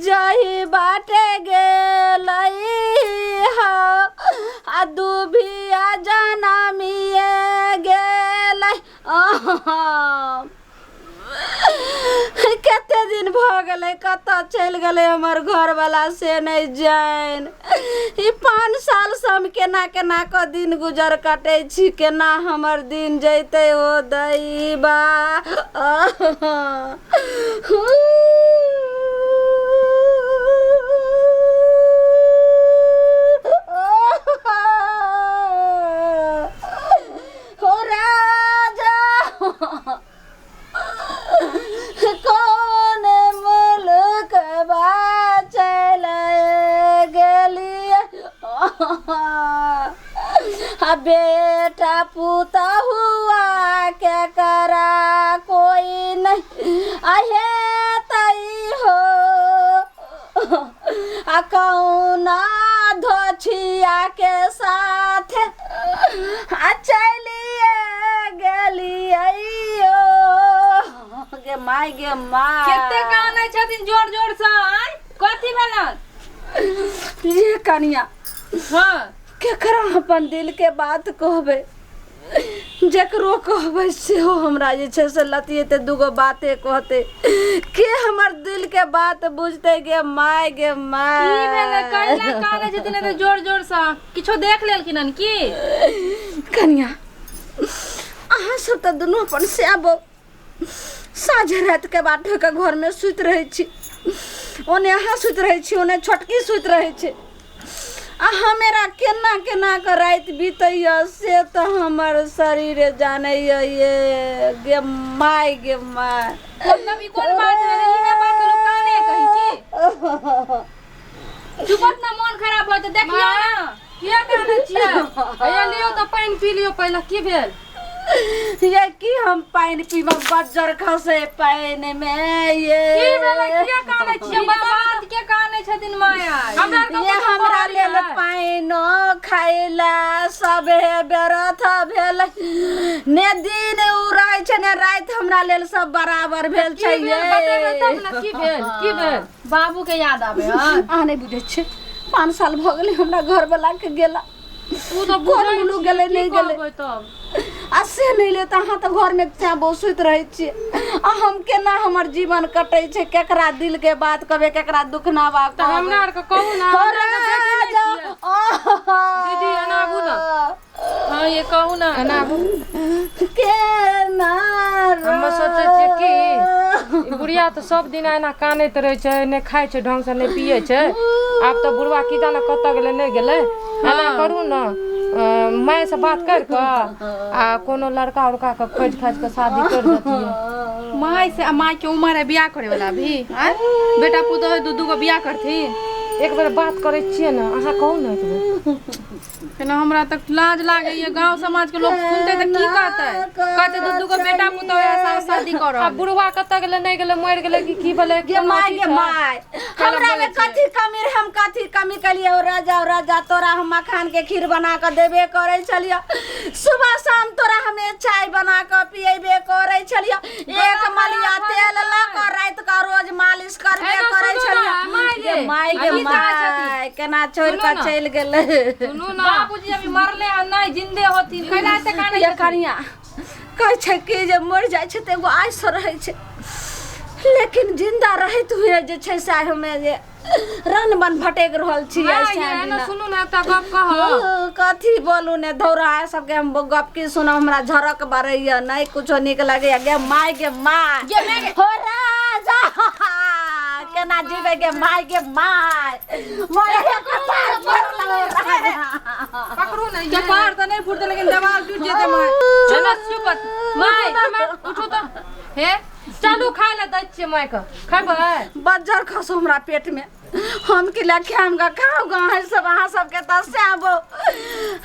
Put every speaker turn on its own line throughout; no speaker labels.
जही बाटे गेलै आ दुभिया जनमिए गेलै। कते दिन भऽ गेलै, कतऽ चलि गेलै हमर घरवला से नहि जानि। ई 5 सालसँ हम केना केना कऽ दिन गुजर कटै छी, केना हमर दिन जैतै ओ दैबा। हो राजा, कौन मुल्क चल गेलिए आ बेटा पुतहुआ के करा कोई नहीं आहे तई हो आ कौना धोछिया के साथ आ चलिए गेलियै गे माय गे माय।
कते कानै छथिन जोर जोर से आय, कथी भेलन?
ये कनिया,
हाँ,
केकरा अपन दिल के बात कहबै? जकरो कहबै सेहो हमरा जे छै से लतिएतै, दूगो बाते कहतै। के हमर दिल के बात बुझतै गे माय गे माय?
की भेलै, कैला कानै छथिन एते जोर जोर से? किछो देख लेलखिन हन की?
कनिया, अहाँ सब तऽ दुनू अपन स्याबो साँझ राति के बाद के घरमे सुति रहै छी। ओने अहाँ सुति रहै छी, ओने छोटकी सुति रहै छै आ हमरा केना केना कऽ राति बीतैया से तऽ हमर शरीर जानैया। ये गे माय गे माय,
मतलब ई कोन बात भेलै? इहे बात लोक काने कही की? चुपत ना, मोन खराब होत। देखियौ ना।
किया कानै छियै? हैया लियौ तऽ पानि पी लियौ पहिले। की भेल?
ये की हम पानि पीब? बज्जर खसे पानि मे ये।
की भेलै, किया कानै छियै?
बिना
बताउ।
बात के कानै छथिन माया।
हमरा आरके
ये
कुछो
हमरा
कहलियै?
लेल पानिओ खाइला सभे व्यर्थ भेल। ने दिन उ रहै छै ने राति, हमरा लेल सब बराबर भेल
की
छै।
भेल
ये
बतेबै तब ने, की भेल, की भेल?
बाबू के याद आबे हन।
अहाँ नहि बुझै छियै, 5 साल भऽ गेलै हमरा घरवला के गेला।
ओ तऽ
कोन
बुझै
मुलुक
छियै,
गेलै,
की
नहि गेलै।
कहबै तब?
आ से नहि ले तऽ अहाँ तऽ घरमे तेँ सुति रहै छियै आ हम केना हमर जीवन कटै छै? केकरा दिल के बात कहबै, केकरा दुखनावा?
तऽ हमरा आरके कहू ने,
हो
हमरा आरके बेटी नहि
राजा
छियै। दीदी, एना आबू ने।
हाँ, ये कहू ना।
एना आबू।
केना
हमे सोचै छियै कि ई बुढ़िया तऽ सब दिन एना कानैत रहै छै, नहि खाइ छै ढङ्गसँ, नहि पियै छै। आब तऽ बुढ़वा की जाने कतऽ गेलै नहि गेलै। एना करू ने, मायसँ बात करि कऽ आ कोनो लड़का उड़काके खोजि खाजि कऽ शादी करि देतियै।
माय से? माय के उम्र है बियाह करे वाला अभी? आँय, बेटा पुतोह है, दू दू गो बियाह करथिन?
एक बेर बात करै छियै ने, अहाँ कहू ने एक बेर।
केना, हमरा तऽ लाज लागैया। गांव समाज के लोग सुनते तऽ की कहतै? कहतै दू दू गो बेटा पुतोह है, शादी कर।
आ बुढ़वा कतऽ गेलै नहि गेलै, मरि गेलै कि की भेलै?
गे
कोनो
माय
अथी
गे
छै?
माय, हमरा में कथी कमी रहे? हम कथी कमी केलिए? ओ राजा, ओ राजा, तोरा हम मखान के खीर बना कऽ देबे करै छलियै, सुबह शाम तोरा हमे चाय बना कऽ पिएबे करै छलियै, एक मलिया तेल लऽ कऽ राति कऽ रोज मालिश करबे
एना
करै
सुनू
छलियै।
ने, माय
गे
गे,
माय गे
की कहै छथिन?
माय, केना छोड़ि
सुनू
कऽ
ने।
चलि गेलै?
सुनू ने।
बाबूजी अभी मरले हन नहीं, जिंदे होथिन, कैला एते कानै
ये
छथिन?
कनिया, कहै छै कि जे मरि जाइ छै तऽ एगो आइसँ रहै छै, लेकिन जिंदा रहैत हुए जे छै से आइ हमे जे रन बन भटकि रहल छी।
माय
आइ
गे,
सएह
एना
दिना।
सुनू ने, एकटा गप कहब।
कथी बोलू ने धौरा सबके हम गप की सुनब? हमरा झरक बरैया, नहि कुछो नीक लगैया। गे माय गे माय,
गे माय गे।
हो राजा, केना जीबै गे माय गे माय? मरे कपार फड़ल राजा।
पकड़ू ने ये।
कपार तऽ नहि फूटतै, लेकिन देवाल टूटि जेतै माय। चुपत चुपत माय।
उठू तऽ।
हे।
चलू, खाय लए दै छियै मायके, खेबै?
बज्जर खसो हमरा पेट में, हम कि लए खायब ग? खाउ ग अहाँ सब, अहाँ सबके तऽ सएह बहू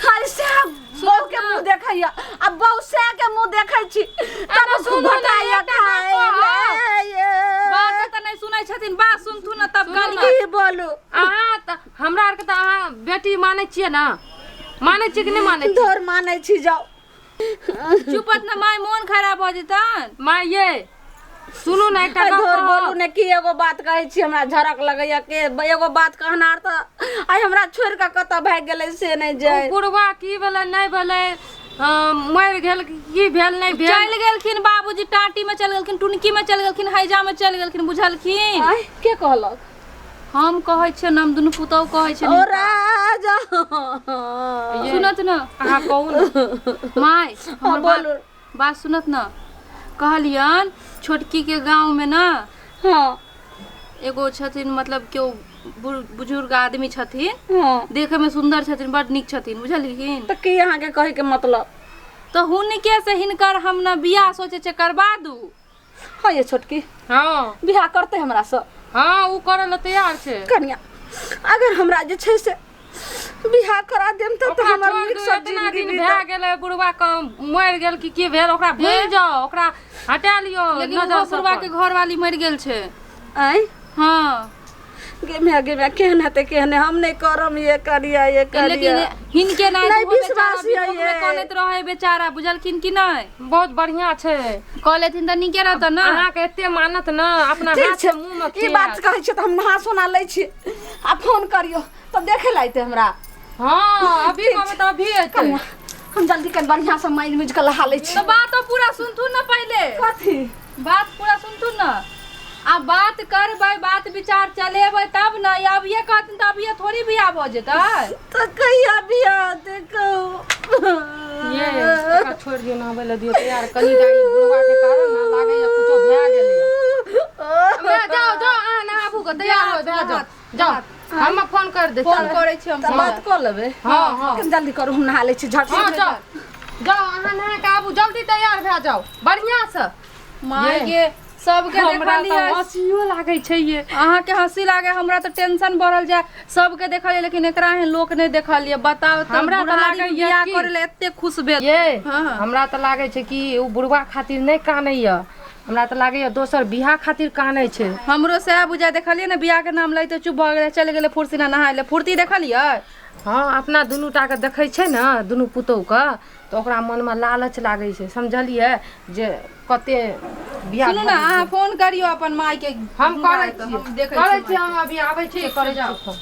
हाय, सएह बहू के मुँह देखैया आ बहू सएह के मुँह देखै छी तब
सुनू ने,
घोटाइया
एकटा गप
खाय
कहब।
ले ये।
बात तऽ नहि सुनै छथिन, बात सुनथुन ने तब
सुनू
कान।
ने।
की बोलू?
अहाँ तऽ हमरा आरके तऽ अहाँ बेटी मानै छियै ने? मानै छियै कि नहि मानै छियै?
धोर मानै छी, जाउ।
चुपत ने माय, मोन खराब भऽ जेतन।
माय ये, सुनू ने एकटा
अरे
गप
धोर
कहब।
बोलू ने की एगो बात कहै छी हमरा झड़क लगैया के एगो बात कहनार तऽ आइ हमरा छोड़ि कऽ कतऽ भागि गेलै से नहि
ओ
जाय
बुढ़वा की भेलै नहि भेलै मरि गेल की भेल नहि भेल
चलि गेलखिन बाबूजी टाटी में चलि गेलखिन टुनकी में चलि गेलखिन हैजा में चलि गेलखिन बुझलखिन
आइ के कहलक
हम कहै छियै ने हम दुनू पुतहु कहै छियै
ओ राजा
सुनत न
अहाँ कहू ने
माय हमर
बोलू।
बात सुनत न कहलियन छोटकी के गाँव में ना
हाँ
एगो छथिन मतलब केओ बुजुर्ग आदमी छथिन
हाँ
देखे में सुंदर छथिन बड नीक छथिन बुझलखिन
तऽ की अहाँके कहैके मतलब
तऽ हुनके से हिनकर हम न बियाह सोचे छै करबा दू
हाँ ये छोटकी
हँ
बियाह करतै हमरासँ
हँ ओ करै लए तैयार छै
कनिया अगर हमरा जे छै से बियाह करा देम तब तऽ
ओकरा
हमर
छोड़ि
नीक
दियौ,
सँ
एतना
जिंदगी
दिन भए
बीतत
गेलै बुढ़वा के मरि गेल कि की भेल ओकरा भूलि जाओ ओकरा हटा लियौ
लेकिन
नजर
ओहो
सब
बुढ़वा
पर।
के घरवाली मरि गेल छै
आँय
हाँ
गे माय गे माय केहन हेतै केहन हम नहि करम ये करिया ये
लेकिन
करिया
हिनके नहि
नहि
ओहो बेचारा
विश्वास यऽ
वियोग में
ये।
कनैत रहे बेचारा बुझलखिन कि नहि
बहुत बढ़िया छै
कऽ लेथिन तऽ नीके रहत ने
अहाँके एते मानत न अपना
ठीक
हाथ
छै
से मुंह में
ई बात कहै छियै तऽ हम नहा सोना लै छी आ फोन करियौ तब देखे लए अयतै हमरा
हाँ अभी कहबै तऽ अभी एतै
कनिया हम जल्दी कनि बढ़िआँ से माजि मुजि कऽ नहा लै छी
तऽ बात पूरा सुनथुन ने पहिले
कथी
बात पूरा सुनथुन ने आ बात करबै बात विचार चलेबै तब ने अभिये कहथिन तऽ अभिये थोड़ी बियाह भऽ जेतै
तऽ कहिया बियाह हेतै कहू
ये एकरा छोड़ि दियौ नहबै लए दियौ तैयार कनि टा ई बुढ़वा के कारण ने लागैया कुछो भए गेलैया हमरा जाओ जाओ अहाँ नहाबू गऽ तैयार हो भए जाओ जाओ हम फोन कर दे
फोन करै छी हम
तऽ बात कऽ लेबै
हाँ हाँ
कनि जल्दी करू हम नहा लै छी झट
हाँ जाओ जाओ अहाँ नहा के आबू जल्दी तैयार भए जाओ बढ़िया से
माय गे सबके
हमरा
देखलियै
तऽ हँसियो लागै छै ये
अहाँके हंसी लागे हमरा तऽ टेंशन बढ़ल जाय सबके देखलियै लेकिन एकरा एहन लोक नहि देखलियै बताउ तऽ
हमरा तऽ
बुढ़ारी में
लागैया
बियाह
कि-
करै लए एते खुश भेल
ये
हाँ।
हमरा तऽ लागै छै कि ओ बुढ़वा खातिर नहि कानैया हमरा तऽ लागैया दोसर बियाह खातिर कानै छै
हमरो सएह बुझाय देखलियै ने बियाह के नाम लैते चुप भऽ गेलै चलि गेलै फुर्सी नहाय लए फुर्ती देखलियै
हँ अपना दुनू टाके देखै छै ने दुनू पुतोहुके तऽ ओकरा मनमे लालच लागै छै समझलियै जे कते बियाह
सुनू ने अहाँ फोन करियौ अपन माय के
हम करै
तऽ
छी
हम देखै
करै
छी
छी हम अभी आबै छी करै छी फोन।